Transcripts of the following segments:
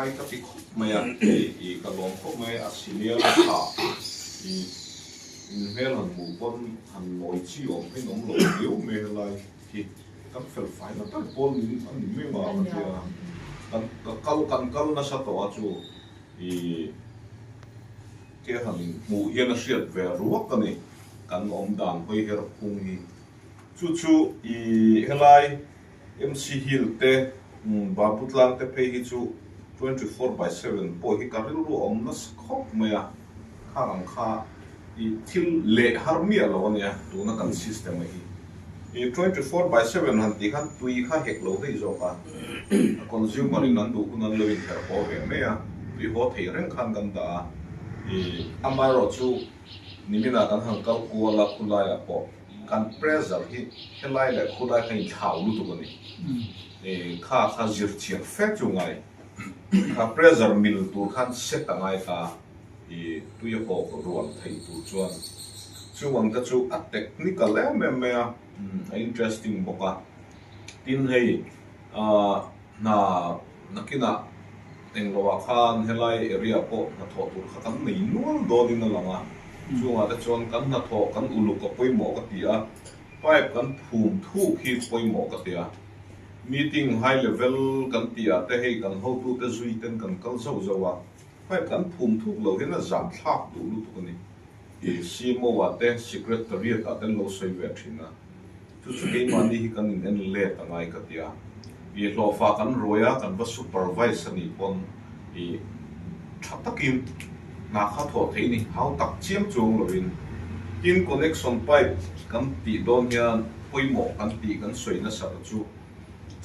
Tangkai ka ti khawp mai a, hei i ka lawm khawp mai a senior a tha i in hmel han hmuh pawn han nawi chi awm kha in awm lo viau mai helai hi kan fel fai na ber pawl ni a ni mai ma ka tia kan ka kal kan kal nasa tawh a chu i ke han in hmuh hian a hriat ve ruak a ni kan awm dan hawi her phung hi chu chu i helai MC Hill te, Babu Tlang te phei hi chu 24/7 pawh hi ka rilru a awm nasa khawp mai a, khang ang kha i thil leh har miah lo a nia tuna kan system a hi. I 24/7 han tih khan tui kha hek lo daih zawk a, a consumer in an duh hun an lo inherh haw ve mai a, tui haw thei reng khan kan dah a, i amaherawhchu niminah kan han kal kual a khulaiah pawh. Kan pressure hi helai leh khulai kha inthlau lutuk a ni. Kha kha zir chiang fe chu ngai. Kha pressure mil tur khan set a ngai ta i tui a hawk rual theih tur chuan. Chung ang te chu a technical em em mai a, a interesting bawk a. Tin hei hna nakinah engloah khan helai area pawh hnathawh tur kha kan nei nual dawnin a lang a, chungah te chuan kan hnathawh kan uluk a pawimawh ka ti a, pipe kan phum thuk hi pawimawh ka ti a, meeting high level kan tih ah te hei kan hotute zui ten kan kal zauh zauh a, pipe kan phum thuk lo hian a zam thlak duh lutuk a ni. CMO ah te Secretariat ah te an lo sawi ve thin a, chu chu keimahni hi kan in en let a ngai ka ti a, i hlawhfa kan ruai a kan va supervise a nih pawn i tha takin hna kha thawh theih ni hau tak chiam chuang lovin tin connection pipe kan tih dawn hian pawimawh kan tih kan sawi nasa ta chu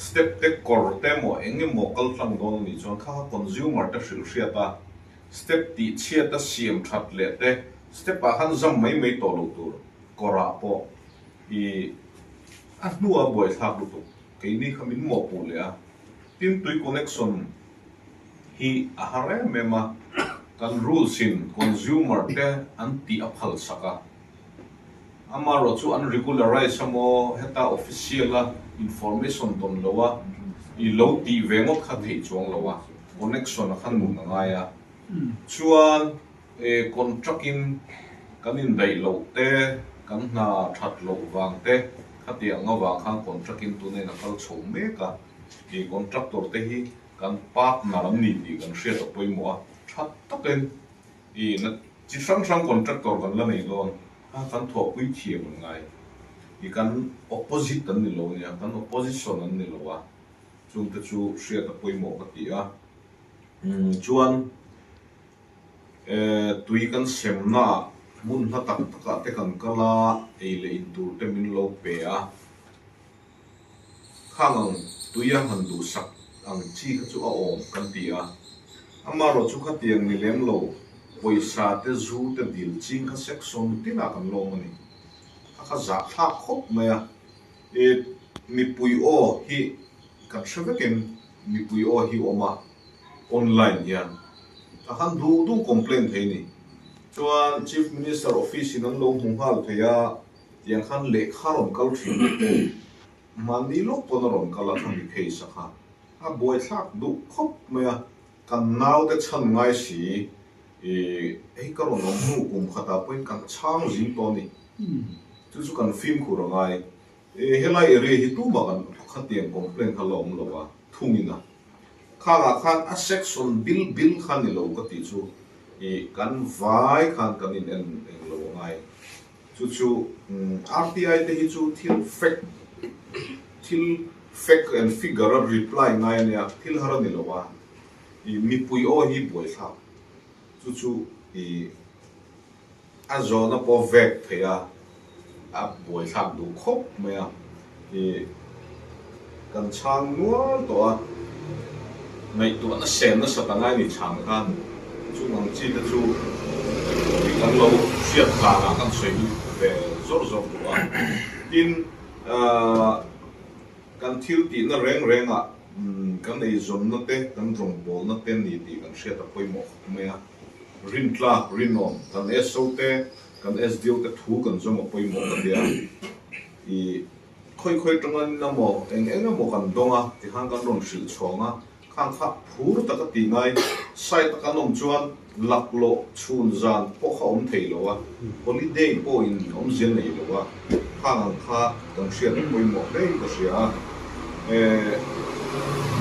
step te kawr te emaw eng emaw kal tlang dawn a nih chuan kha kha consumer te hrilh hriat a Step tih chhiat a siam that leh te, step ah khan zam mai mai tawh lo tur kawrah pawh i a hnua buaithlak lutuk keini kha min mawhpuh leh a, tin tui connection hi a har em em a, kan rules in consumer te an tih a phal sak a, amaherawh chu an regularize emaw heta official a information dawn lo a i lo tih ve ngawt kha theih chuang lo a. Connection a khan nun a ngai a, chuan contract in kan indaih loh te, kan hna that loh vang te, khatiang avang khan contract in tuna in a kal chho mek a, i contractor te hi kan partner an ni tih kan hriat a pawimawh a, tha takin i na chi hrang hrang contractor kan la nei dawn a, kan thawhpui thiam an ngai, i kan opposite an ni lo ania, kan opposition an ni lo a. Chungte chu hriat a pawimawh ka ti a, chuan tui kan semnaah hmun hla tak takah te kan kal a, ei leh in tur te min lo pe a, khang ang tuia han duhsak ang chi kha chu a awm kan ti a, amaherawh chu khatiang ni lem lo pawisa te zu te dil ching kha section tinah kan lawm a ni, a kha zahthlak khawp mai a. I mipui aw hi kan hre vekin mipui aw hi awm a, online hian a khan duh duh complaint thei ni. Chuan Chief Minister office in an lo hmu nghal thei a, tiang khan lehkha rawn kal thin te pawh mahni lawk pawn a rawn kal a khami case a kha a buaithlak duh khawp mai a, kan naute chhan ngai si i hei ka rawn awm hnu kum khatah pawhin kan chhang zing tawh a ni. Chu chu kan fimkhur a ngai. Helai area hi tumah kan khatiang complaint kha la awm lo a, thungin a. Khangah khan a section bil bil kha ni lo ka tih chu i kan vai khan kan in en eng lo a ngai. Chu chu RTI te hi chu thil fact thil fact and figure a reply ngai a nia, thil har a ni lo a. I mipui aw hi buaithlak. Chu chu i A zawhna pawh vek thei a, a buaithlak duh khawp mai a, ih kan chhang nual tawh a, ngaihtuahna sen nasa ta ngai ni chhang khan chung ang chi te chu ih kan lo hriat danah kan sawi ve zawr zawr duh a, tin ahh kan thil tihna reng rengah kan eizawnna te kan rawngbawlna te ni tih kan hriat a pawimawh khawp mai a. Rintlak, rinawm, kan SO te, kan SDO te thu kan zawm a pawimawh ka tia. I khawi khawi tangin emaw eng eng emaw kan dawng a, tikhan kan rawn hrilh chhawng a. Khang kha phur taka tih ngai site a kan awm chuan laklawh chhun zan pawh kha awm thei lo a, holiday pawhin awmzia nei lo a, khang ang kha kan hriat a pawimawh hle in ka hria a.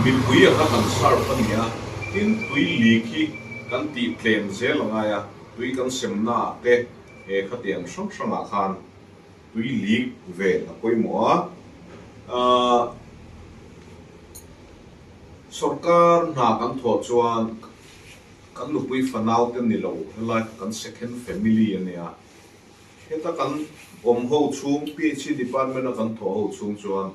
Mipui a kha kan serve a ni a, tin tui leak hi kan tih tlem zel a ngai a, tui kan semna ah te khatiang hrang hrang ah khan tui leak ven a pawimawh a. Sorkar hna kan thawh chuan kan nupui fanau te ni lo helai kha kan second family a nia. Heta kan awm ho chhung PHE department a kan thawh ho chhung chuan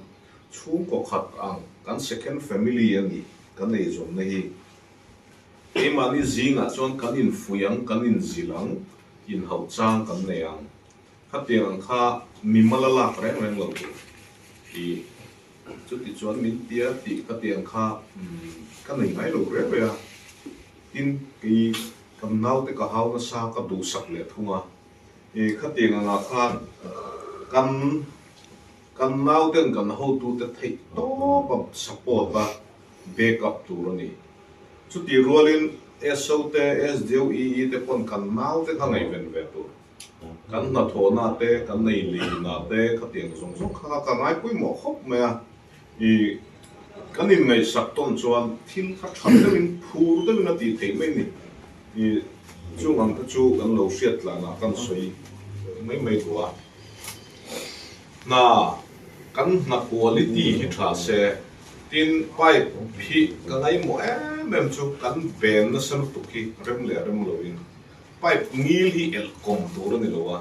chhungkaw khat ang kan second family a ni kan eizawnna hi. Keimahni zingah chuan kan infuih ang, kan inzilh ang, inhauh chang kan nei ang. Khatiang ang kha mimal a lak reng reng lo tur i Chuti chuan min tia tih ka tiang kha ka nei ngai lo reng reng a, tin kei kan naute ka hau nasa ka duhsak leh thung a, i khatiang angah khan kan kan nauten kan hotute theih tawp a support a back up tur a ni. Chuti rualin SO te SDOEE te pawn kan naute kha ngaihven ve tur. Kan hnathawhna te, kan nei lehna te khatiang zawng zawng kha ka ngai pawimawh khawp mai a. I kan inngaihsak tawn chuan thil kha tha deuhin, phur deuhin a tih theih mai ni. I chung ang te chu kan lo hriat tlanah kan sawi mai mai duh a. Hna, kan hna quality hi tha se, tin pipe hi ka ngaihmawh em em chu kan ven nasa lutuk hi rem leh rem loin Pipe ngil hi elh kawm tur a ni lo a,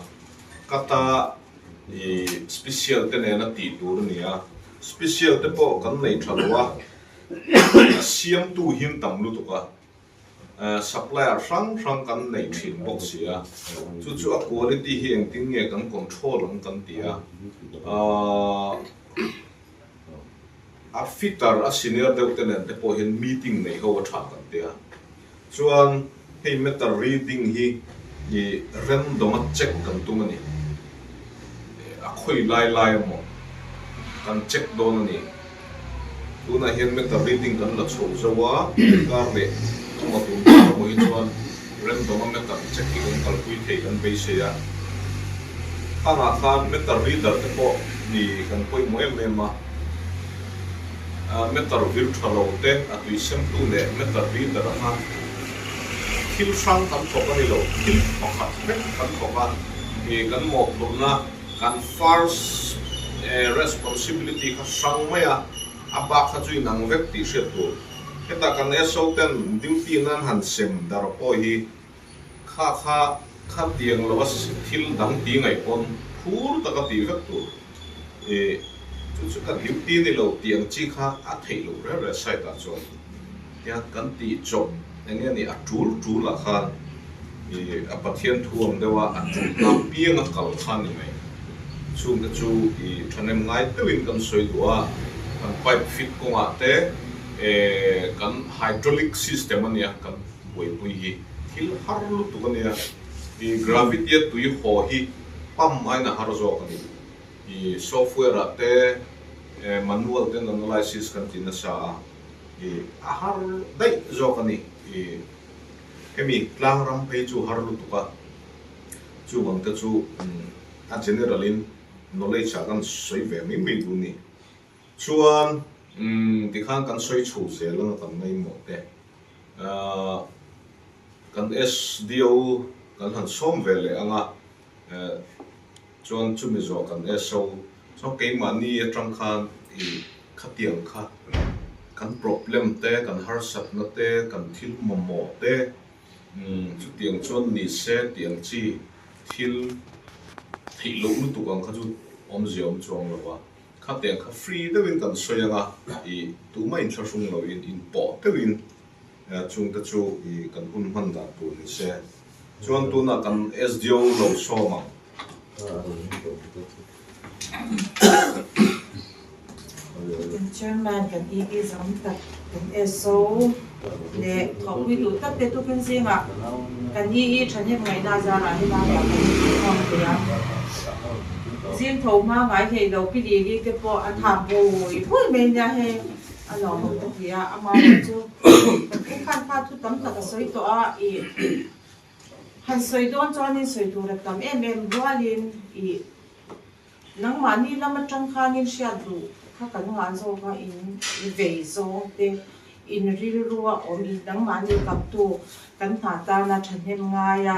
ka ta i special te nena tih tur a ni a, special te pawh kan nei tha lo a, a siamtu hian tam lutuk a, supplier hrang hrang kan nei thin bawk si a, chu chu a quality hi engtin nge kan control ang kan ti a, a fitter a senior deuh te nen te pawh hian meeting nei ho a tha kan ti a. Chuan hei meter reading hi i random a check kan tum a ni. A khawi lai lai emaw kan check dawn a ni. Tunah hian meter reading kan la chho zo a, kar leh emaw tun kar emaw hi chuan random a meter check hi kan kalpui thei kan beisei a. Khangah khan meter reader te pawh ni kan pawimawh em em a. Meter vir tha lo te, a tui semtu leh meter reader anga thil hrang kan thawk a ni lo, thil pakhat vek kan thawk a, kan mawhphurhna, kan first responsibility kha hrang mai a, a bak kha chu inang vek tih hriat tur. Hetah kan SO ten duty nan han sem dar pawh hi Kha kha kha tiang lova thil dang ti ngaih pawn phur taka tih vek tur i chu chu ka duty ni lo tih ang chi kha a theih loh reng reng site ah chuan tiang kan tih chawp eng nge ni a tul tul ah khan i a Pathian thu ang deuh a a tul na piang a kal kha ni mai chung te chu i thahnem ngai deuhin kan sawi duh a kan pipe fit kawngah te kan hydraulic system a nia kan Buaipui hi thil har lutuk a nia, i gravity a tui haw hi pump aiin a har zawk a ni. I software ah te manual ten analysis kan ti nasa a, i a har daih zawk a ni. I hemi tlang ram phei chu har lutuk a, chuvang te chu a general in knowledge ah kan sawi ve mai mai duh a ni. Chuan tikhan kan sawi chho zel anga kan ngaimawh te. Kan SDO kan han sawm ve leh ang a, chuan chumi zawh kan SO chuan keimahni atang khan i khatiang kha kan problem te, kan harsatna te, kan thil mamawh te chutiang chuan ni se tih ang chi thil theih loh lutuk ang kha chu awmzia awm chuang lo a. Khatiang kha free deuhin kan sawi ang a, i tumah inthlahrung loin inpawh deuhin chungte chu i kan hun hman dan tur ni se. Chuan tunah kan SDO lo sawm ang. Kan Chairman, kan EE zam tak, kan SO leh thawhpui duh tak te tukin zingah kan EE thahnem ngaihna zarah helaiah kan inkhawm thei a. Zing tho hma ngai hlei lo pi Lili te pawh an ham pui pui mai nia hei. A lawmawm ka ti a, amaherawhchu ka pu khan kha thu tam tak a sawi tawh a, ih han sawi dawn chuanin sawi tur a tam em em rualin ih nangmahni lam atang khanin hriat duh kha kan ngah zawk a, in vei zawng te, in rilrua awm in nangmahni kaptu kan hna tana thahnem ngaia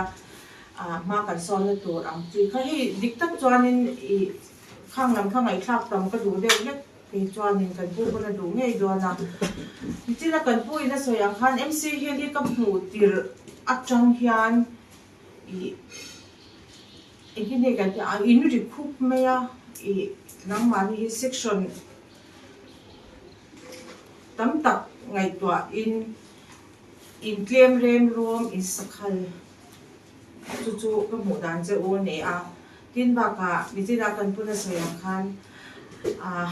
hma kan sawnna tur ang chi kha hei dik tak chuanin ih khang lam kha ngaihthlak tam ka duh deuh hlek. Kei chuanin kan pu pawn a duh ngei dawn a, nichina kan pu in a sawi ang khan MC Hill hi ka hmuh tirh atang hian ih engtin nge kan tih ang in ri khup mai a ih nangmahni hi section tam tak ngaihtuah in in tlem rem rawm in sakhal chu chu ka hmuh dan che u a ni a. Tin bakah nichina kan puna sawi ang khan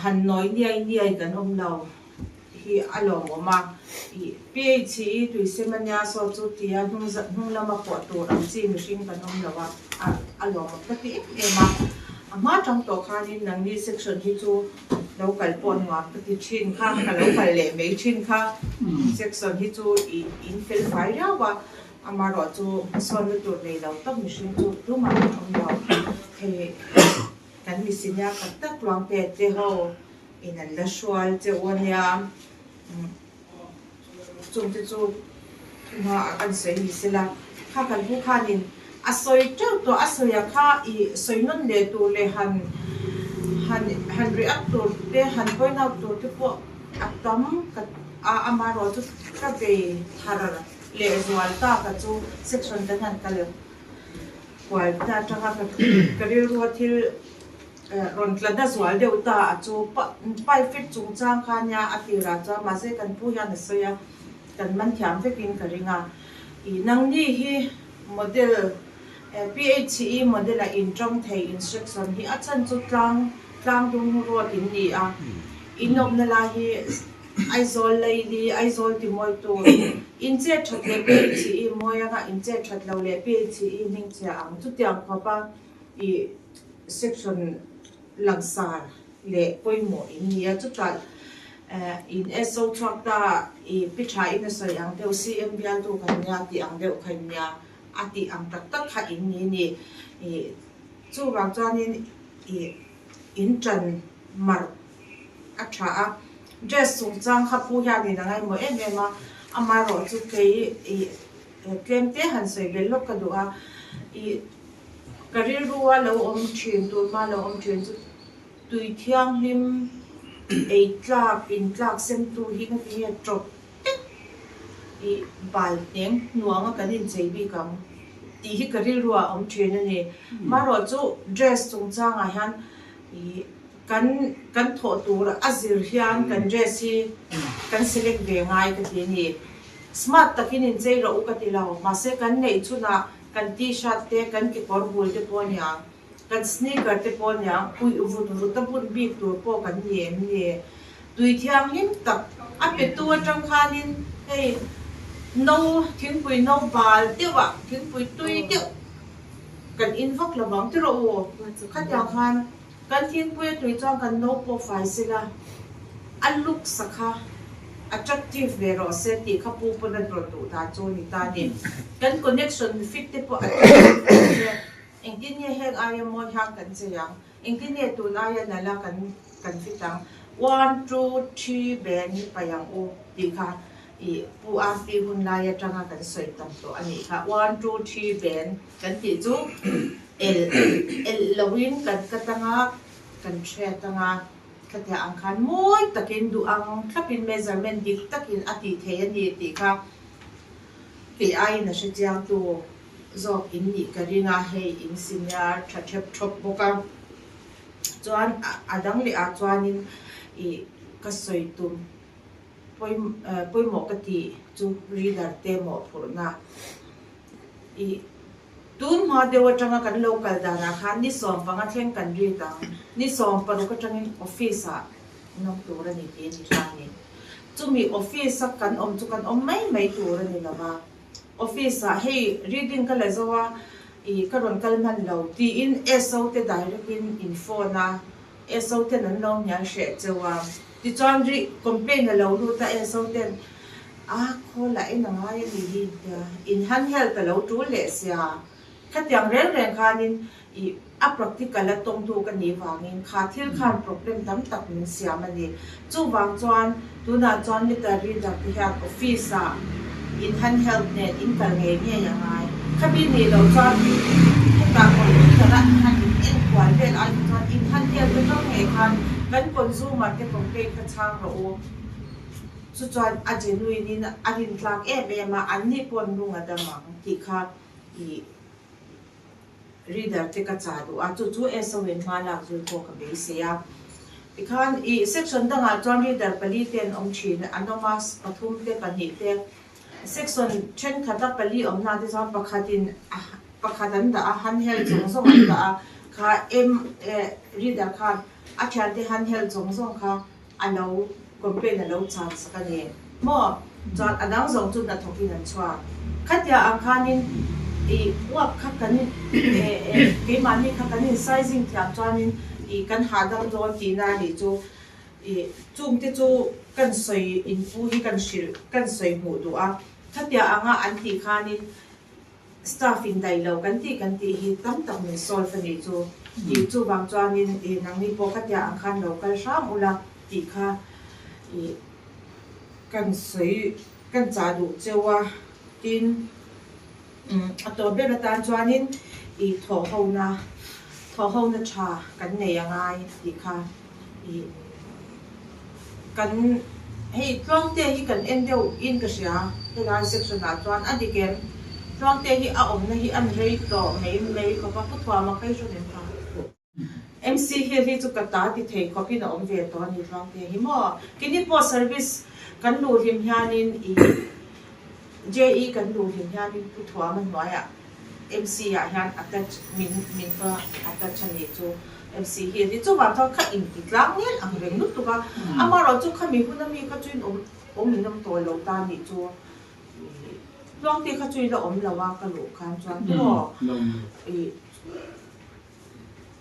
han nawi niai niai kan awm lo hi a lawmawm a, ih PHE tuisem a nia saw chu tia hnung lama pawh tur ang chi mihring kan awm lo a, a lawmawm ka ti em em a. A hma tang tawh khanin nangni section hi chu lo kal pawh nuam ka ti thin kha, ka lo kal leh mai thin kha, section hi chu ih in fel fai riau a. Amaherawh chu hmasawnna tur nei lo tak mihring chu tumah an awm lo. Hei kan mi senior tak tak Tluangte te ho in an la hrual che u ania. Chungte chu thuma ah kan sawi ni sela. Kha kan pu khanin a sawi teuh tawh a sawi a kha i sawi nawn leh tur leh han han han react tur te han point out tur te pawh a tam ka a amaherawh chu ka bei thar Lehzual tak a chu section kan han kal kual ta atanga ka rilrua thil rawn tla na zual deuh ta a chu pipe fit chungchang kha nia a tirah chuan mahse kan pu hian a sawi a kan man thiam vekin ka ring a ih nangni hi model PHE model a intawng thei instruction hi a chhan chu tlang tlang dung road in ni a inawmna lai hi Aizawl Laili, Aizawl Timawitu, in chet that leh PHE mawi anga in chet that lo leh PHE hming chhia ang chutiang khawpa i section langsar leh pawimawh in ni a, chutah in SO chhuak ta i pi tha in a sawi ang deuh CM bialtu kan nia tih ang deuh kha in nia a tih ang tak tak kha in ni ni i chuvang chuanin i in tan mar a tha a, dress chungchang kha pu hianin a ngaimawh em em a, amaherawh chu kei ih tlem te han sawi belh lawk ka duh a, ih ka rilrua lo awm thin tunhma lo awm thin chu tui thianghlim ei tlak in tlak sem tu hi ka ti nge tawp tek ih bal hneng hnuanga kan inchei bik ang tih hi ka rilrua awm thin a ni, amaherawh chu dress chungchangah hian ih. Kan kan thawh tur a zir hian kan dress hi kan select ve ngai ka ti a ni. Smart takin inchei rawh u ka ti lo, mahse kan neih chhunah kan t-shirt te, kan kekawr bul te pawh aniang, kan sneaker te pawh aniang, uih vut vut a bun bik tur pawh kan ni em ni? Tui thianghlim tak a petu atang khanin hei no thingpui no bal deuhah thingpui tui deuh kan in vak lovang ti rawh u. Khatiang khan Kan thingpui a tui chuan kan no pawh fai sela, a look sa kha attractive ve rawh se tih kha pu pawn a rawn duh dan chu a ni ta a ni. Kan connection fit te pawh attractive rawh se, engtin nge heng aia mawi hian kan chei ang, engtin nge tun aia nalh a kan kan fit ang, one two three ben hi paih ang u tih kha ih pu Asti hun lai atanga kan sawi tam tawh a nih kha, one two three ben. Kan tih chu el el loin kan cut anga, kan thread anga, khatiang ang khan mawi takin duh ang thlapin measurement dik takin a tih thei a ni tih kha kei aiin a hre chiang tu zawk in nih ka ring a, hei in senior tha thep thawp bawk a. Chuan a dang leh ah chuanin ih ka sawi tum pawimawh ka tih chu reader te mawhphurhna. I tun hma deuh atanga kan lo kal danah khan ni 15 thleng kan rit ang, ni 16 atangin office ah an awm tur a ni tih a ni ta a ni. Chumi office a kan awm chu kan awm mai mai tur a ni lo va, office ah hei reading ka la zo a, i ka rawn kal hman lo tiin SO te direct in in phone a. SO ten an lo hnial hreh cheu a. Tichuan ri complain a lo lut a SO ten a khawl ah en a ngai a ni hi tia in handheld a lo tul leh sia. Khatiang reng reng khanin i a practical a tawngtu ka nih vangin kha thil khan problem tam tak min siam a ni. Chuvang chuan tunah chuan meter reader te hian office ah in handheld nen in kal ngei ngei a ngai. Khami nih loh chuan hetah computer a han in enkual vel ai te chuan in handheld te tawng ngei khan kan consumer te complaint kha chhang rawh u. Chu chuan a genuine in a rintlak em em a, anni pawn lung a dam ang tih kha i reader te ka chah duh a, chu chu SON hma lak zui pawh ka beisei a. Tikhan i section dangah chuan reader pali te an awm thin, an awm a, pathum te pahnih te. Section thenkhat a pali awmna te chuan pakhatin pakhat an dah a, handheld zawng zawng an dah a, kha M reader khan a thiante handheld zawng zawng kha a lo complain a lo chan sak a ni maw? Chuan a dang zawng chu hnathawkin an chhuak. Khatia ang khanin i uap kha kan keimahni kha kan in sizing thiam chuanin i kan hahdam dawn tihna a nih chu. I chungte chu kan sawi inpu hi kan hrilh kan sawi hmuh duh a. Khatia anga an tih khanin Staff in daih lo kan tih kan tih hi tam tak min solve a nih chu tih chuvang chuanin ih nangni pawh ka tia ang khan lo kal hram ula tih kha ih kan sawi kan chah duh cheu a tin umm a tawp ber atan chuanin ih thawh ho na thawh ho na tha kan nei a ngai tih kha ih kan hei Tluangte hi kan en deuh in ka hria helai section ah chuan a dik em Tluangte hi a awmna hi an rei tawh mai mai khawp a pu Thuama kha hi hre reng kha. MC hill hi chu ka ta ti thei khawp in a awm ve tawh a ni Tluangte hi maw kini pawh service kan luh hlim hianin ih JE kan luh hlim hianin pu Thuama hnuaiah MC ah hian attach min min va attach a nih chu MC hi a ti chuvang chuan kha inti tlang nel ang reng lutuk a amaherawhchu khami huna mi kha chu in awm awm in awm tawh lo ta nih chu Tluangte kha chu ila awm lo a ka luh khan chuan tiraw ih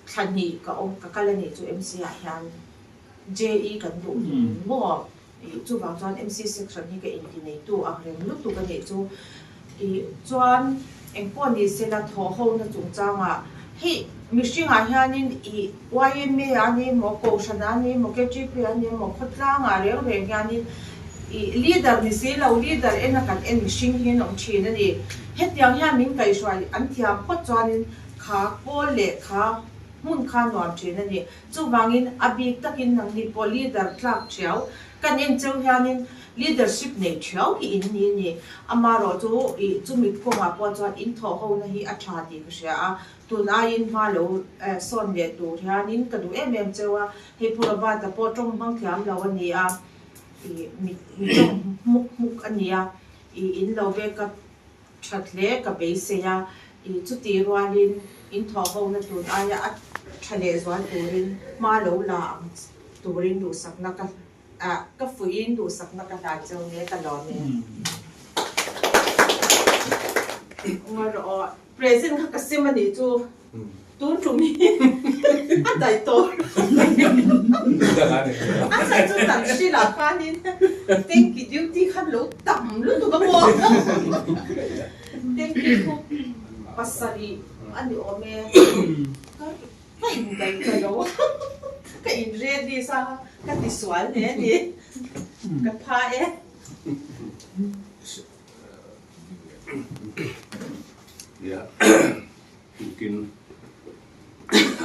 thla hnih ka awm ka kal a nih chu MC ah hian JE kan duh maw Ih chuvang chuan MC section hi ka inti neitu ang reng lutuk a nih chu. Ih chuan engpawh ni sela thawh ho na chungchangah hei mihringah hianin ih yma a ni emaw Kohhran a ni emaw KTP a ni emaw khawtlangah reng reng hianin ih leader ni si lo leader ena kan en mihring hi an awm thin a ni. Hetiang hian min kaihhruai an thiam phawt chuanin kha kawl leh kha hmun kha nuam thin a ni. Chuvangin a bik takin nangni pawh leader tlak thiau kan en cheu hianin leadership nei thiau hi in ni a ni. Amaherawh chu ih chumi kawngah pawh chuan in thawh hona hi a tha tih ka hria a, tun aiin hma lo sawn leh tur hianin ka duh em em cheu a, hei Pu Robert-a pawh tawng hmang thiam lo a ni a, ih mi tawng hmuk hmuk a ni a, ih in lo backup That hle ka beisei a, i chuti rualin in thawhhona tun aia a tha leh zual turin hma lo la ang turin duhsakna ka ka fuihin duhsakna ka hlan cheu nia ka lawm e. Ngawi rawh aw, present kha ka sim a nih chu. Tun tum hi a daih tawh a chhan chu tan hrilah khanin tanky duty khan lo tam lutuk a maw tanky khu pasarih a ni awm e ka in daih ta lo ka in ready sa ka ti sual hle a ni ka pha e. Tukin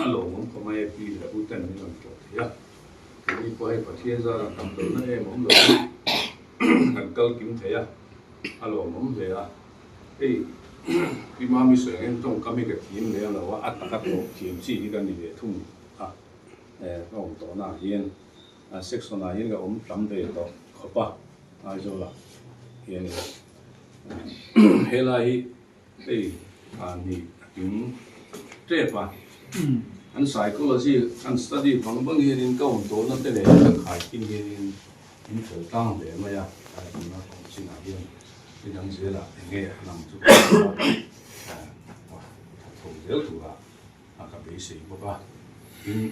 a lawmawm khawp mai e pi leh u ten min rawn tlawh thei a, keini pawh hei Pathian zara tam lohna em awm lovin kan kal kim thei a, a lawmawm hle a. Hei Pi Mami sawi angin tawngkam hi ka thiam lem lo a, a taka tawp thiam chi hi ka ni ve thung a, ka awm tawhna ah hian section ah hian ka awm tam ve tawh khawp a, Aizawl ah hian helai hi Hei mahni a kim tep a, an psychology an study bang bang hianin ka awm tawhna te leh ka khaikhin hianin min fel tlang hle mai a, tuna ka awm chinah hian midang zelah enge a lang chu ka hre a, tha tho zel turah a ka beisei bawk a, tin.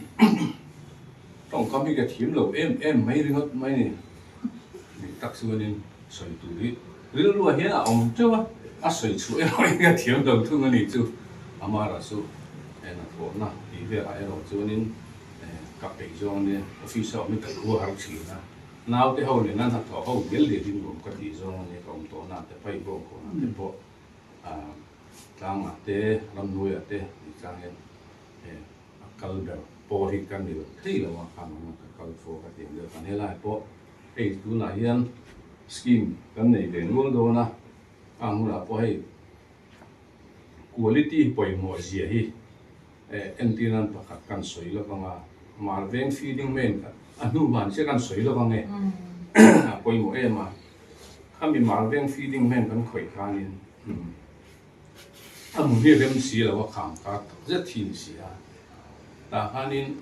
Tawngkam hi ka thiam lo em em mai ringawt mai ni. Dik tak chuanin sawi tur hi rilruah hian a awm teuh a, a sawi chhuah erawh hi ka thiam lo thung a ni chu. Amara chu hnathawhna tih velah erawh chuanin ka peih zawng a nia, office a awm hi ka thu a har thin a, naute ho nena hnathawh ho dial dial hi nuam ka tih zawng a nia, ka awm tawh na te paih bawk khawh na te pawh tlangah te ramhnuaiah te tih tlang hian a kal ber pawh hi ka ni lo thei lo a, khang anga ka kal fo ka ti ang deuh kan helai pawh hei tunah hian scheme kan nei ve nual dawn a, khang hunah pawh hei quality pawimawh zia hi entir nan pakhat kan sawi lo vang a, Marveng feeding main a hnu van chiah kan sawi lo vang e a pawimawh em a, khami Marveng feeding main kan khawih khanin. A hmun hi rem si lo a kham kar tak zet hi ni si a, tah khanin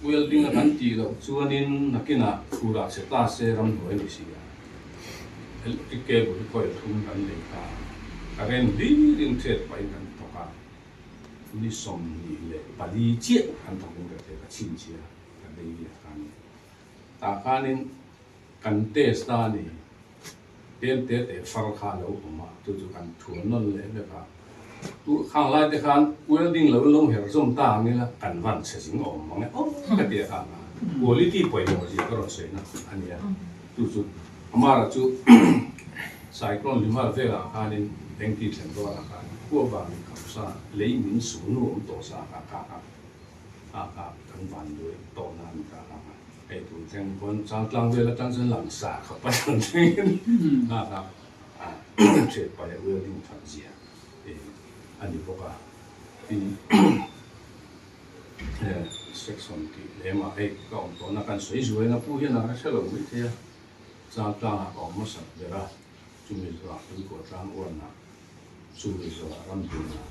welding a kan tih loh chuanin nakinah phurah che ta se ramhnuai ni si a, electric cable hi khawi thum kan nei ta a, current hlirin ṭhet pahin kan thawk a, ni 24 chiah kan thawkin ka hria ka chhinchhia ka daily ah khanin tah khanin kan test a ni. Tlem te te far kha a lo awm a, chu chu kan thuan nawn leh vek a. Tu khang lai te khan welding lo lo her zawm ta ang ila kan van chhe zing awm mang e aw ka ti a khang a. Quality pawimawh zia ka rawn sawi na a nia. Chu chu Amara chu cyclone Limal velah khanin engti thlen rualah khan khua vangin kham sa lei min su nu awm tawh sa kha kha kha kha kha kan van duai tawh na a ni ta khang a. Hei tun thleng pawn changtlang vel atang chuan lang sa khawp a thleng thlengin nghak a, hriat pai a welding that zia a ni bawk a. Tin, section tih lemah hei ka awm tawhna kan sawi zuain a pu hian a hre lo mai thei a, changtlangah ka awm hmasak ber a, chumi zawhah tuikawh tlang uanah, chumi zawhah ramdunah,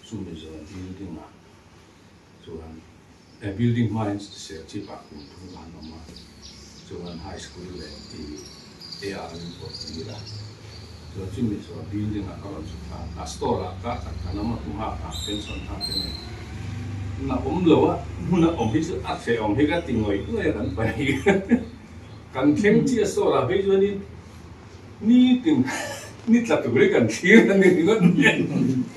chumi zawhah building-ah chuan He building hmain Serchhip ah kum thum an awm a, chuan high school leh ti AR in pawh tir a, chuan chumi chu a building ah ka rawn chhuk thla a, store ah kar khat kan awm a, kum hak ah pension tha te nei na awm lo a, hmun a awm hi chu a hrehawm hi ka ti ngawih ngawih a kan pahnih kan thleng chiah store ah phei chuanin nitin ni tla tur hi kan thlir a ni ringawt mai a,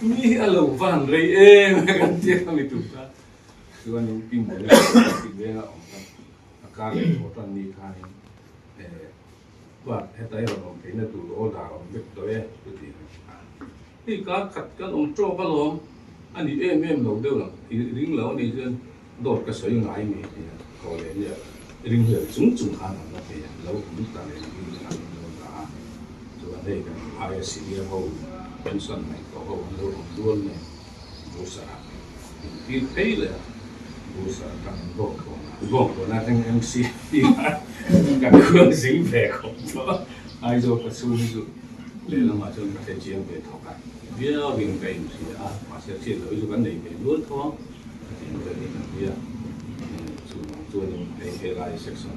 ni hi a lo van rei em a kan tia khami tum kha. Chuanin pi Mawla chu ti venga awm kha a kar leh tawh tan ni khanin eh chuan heta i rawn awm theihna tur order a awm vek tawh e chuti a hei kar khat kan awm tawk alawm a ni em em lo deuh ang i ring lo anih chuan dawt ka sawi ngai mi ti a thaw leh nia ring hlel chung chung khan an la thei a lo awm ta leh ang in an lo dah a chuan hei kan aia senior ho pension nei tawh ho an lo awm dual nen Busara intir phei leh a, Busara atang Bawngkawn ah, Bawngkawn atang MCP ah ka khual zing ve khawp tawh a, Aizawl ka chhung hi chu lehlamah chuan ka hre chiang ve thawk a, viauin ka inhria a, mahse hriat loh hi chu kan nei ve nual tho ang ka ti ang vel hi ka hria, chuvang chuanin hei helai section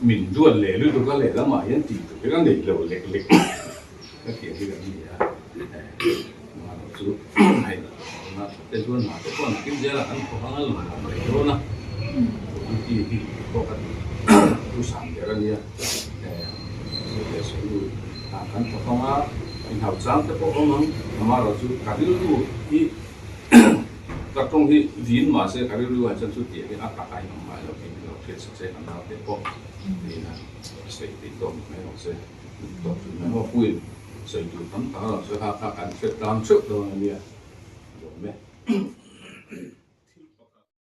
Min duat leh lutuk a lehlamah hian tih tur hi ka nei lo lek lek ka tih hi kan ni a, mahlo chu hei na te chuan hna te pawh an kim zel a, kan thawk anga lawm awm rei dawn a, quality hi pawh ka tih thu sang ber a nia, sawi hna kan thawk anga inhauh chang te pawh awm ang, amaherawhchu ka rilru hi. Ka tawng hi vin mahse ka rilru ah chuan chutiang hi a tak a inawm ngai lo tih min lo hriat sak se ka naute pawh tiin a sawi tih tawk mai rawh se. Tawk tih mai maw puiin sawi tur tam tak a rawn sawi kha kha kan hre tlang theuh dawn a nia. Lawm e.